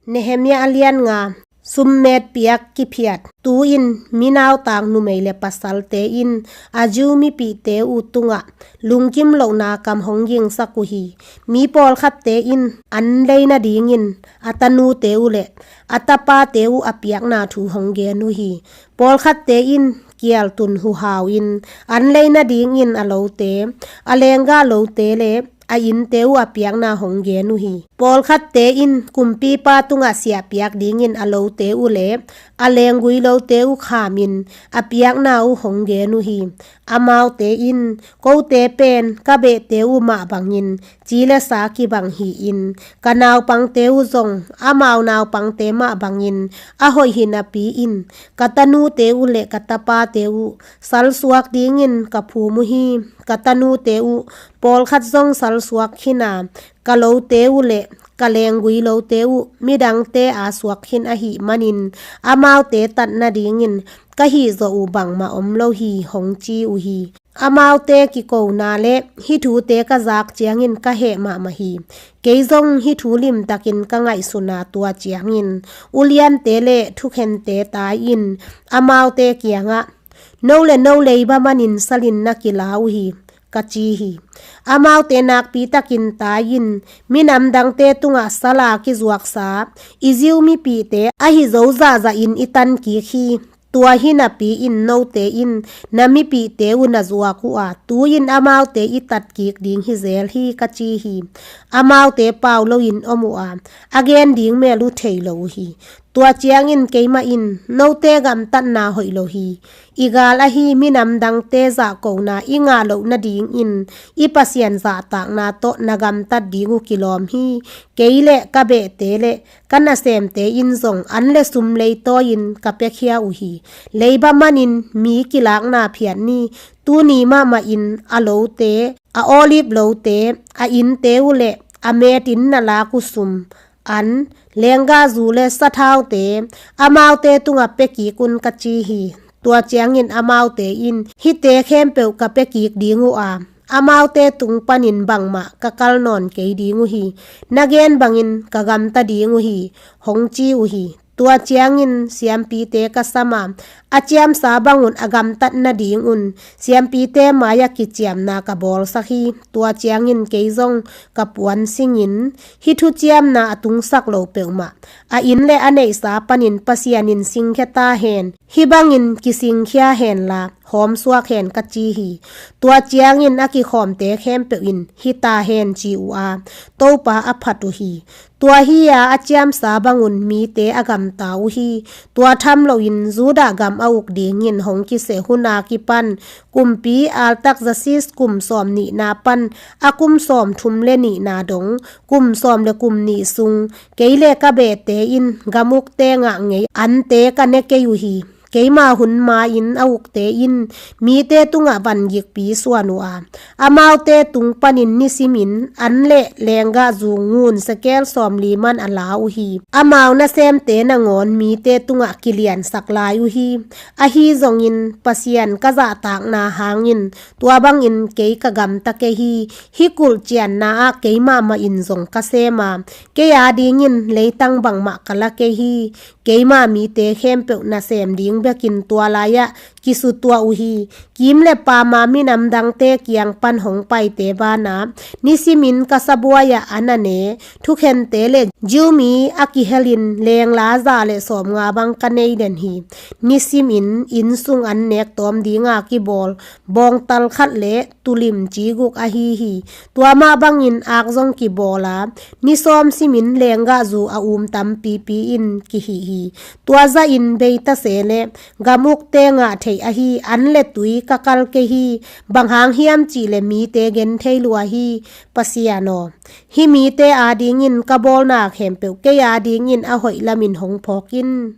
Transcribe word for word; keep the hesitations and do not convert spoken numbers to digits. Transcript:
Nehemiah a lian nga. Summet piak kiphiat. Tu-in minautang numei le pasalte in a Jew mipihte uh tungah lungkim lohna kam hong gingsak uh hi. Mi pawlkhatte in an lei nadingin a tanute uh le a tapate uh a piakna thu hong gen uh hi. Pawlkhatte in kialtun huhau in an lei nadingin a lote, a lenggah lote le a innte uh a piakna hong gen uh hi. Pawlkhatte in kumpipa tungah siah piak dingin a lote uh le a lenggui lote uh khamin a piakna uh hong gen uh hi. Amaute in, kote pen ka behte uh mah bangin ci le sa kibang hi-in, ka naupangte uh zong amau naupangte mah bangin a hoih hi napi-in, ka tanute uh le ka tapate uh salsuak dingin ka phum uh hi. Ka tanute uh pawlkhat zong salsuak khin a, ka lote uh le ka lenggui lote uh midangte a suak khin ahih manin, amaute tat nadingin ka hihzawh uh bangmah om lo hi, hong ci uh hi. Amaute kikona le hih thute ka zak ciangin ka heh mahmah hi. Kei zong hih thu limtakin ka ngaihsun a, tua ciangin uliante le thukhente tai-in amaute kiangah, "No le no leiba manin salin na kila uh hi," ka ci hi. Amaute nakpitakin tai-in, "Minam dangte tungah sal a kizuaksa i Jew mipihte ahi zo zahzahin i tan kik hi. Tua hi napi-in note in na mipihte uh na zuak uh a, tu-in amaute i tat kik ding hi zel hi," ka ci hi. Amaute pau loin om uh a, a gen ding mel uh thei lo uh hi. Tua ciangin keimah in, "Note gamtatna hoih lo hi. I gal ahi minam dangte zahkona i ngah loh nadingin i Pasian zahtakna tawh na gamtat ding uh kilawm hi. Kei le ka behte le ka nasemte in zong an le sum leitawi-in ka piakhia uh hi. Leiba manin mi kilakna phiat ni. Tuni mahmahin a lote, a olive lote, a innte uh le a metin na lak uh sum, an, lenggahzu le sathaute amaute tungah pia kik un," ka ci hi. Tua ciangin amaute in, "Hihte khempeuh ka pia kik ding uh a, amaute tung panin bangmah ka kal nawn kei ding uh hi. Na gen bangin ka gamta ding uh hi," hong ci uh hi. Tua ciangin siampite ka sam a, a ciamsa bangun a gamtat nadingun siampite mai-ah kiciamna ka bawlsak hi. Tua ciangin kei zong ka puan singin, "Hih thuciamna a tungsak lo peuhmah a inn le a neihsa panin Pasian in singkhia ta hen. Hih bangin kisingkhia henla hawmsuak hen," ka ci hi. Tua ciangin a kikhawmte khempeuh in, "Hi ta hen," ci uh a, Topa a phat uh hi. Tua hi-a a ciamsa bangun mite a gamta uh hi. Tua tham loin Judah gam a uk dingin hong kiseh hun a kipan, kumpi Artaxerxes kum sawm nihna pan a kum sawm thum le nihna dong, kum sawm le kum nih sung, kei le ka behte in gam ukte ngah ngei ante ka ne kei uh hi. Keima hun ma-in a ukte in mite tungah vangikpi suan uh a, amaute tung panin nisimin an le lenggahzu ngun sekel sawmli man a la uh hi. Amau nasemte nangawn mite tungah kiliansak lai uh hi. Ahi zongin Pasian ka zahtakna hangin tua bangin kei ka gamta kei hi. Hih kulh cianna ah kei mahmah in zong ka sem a, kei adingin leitang bangmah ka la kei hi. Keima mite khempeuh nasem ding bekin tua lai-ah kisutuah uh hi. Kim le pama minam dangte kiang pan hong paite banah nisimin ka sabuai-ah an a ne thukhente le Jew mi a kihelin lengla za le sawmnga bang ka nei den hi. Nisimin inn sung an nek tawm dinga kibawl bawngtal khat le tulim ci guk ahi hi. Tua mah bangin ak zong kibawl a, ni sawm simin lenggahzu a um tampipi in kihih hi. Tua zahin beita se le gam ukte ngah theih ahi an le tui ka kal kei hi. Bang hang hiam cihleh mite gen thei lua hi. Pasian aw, hih mite adingin ka bawlna khempeuh kei adingin a hoih lamin hong phawk in.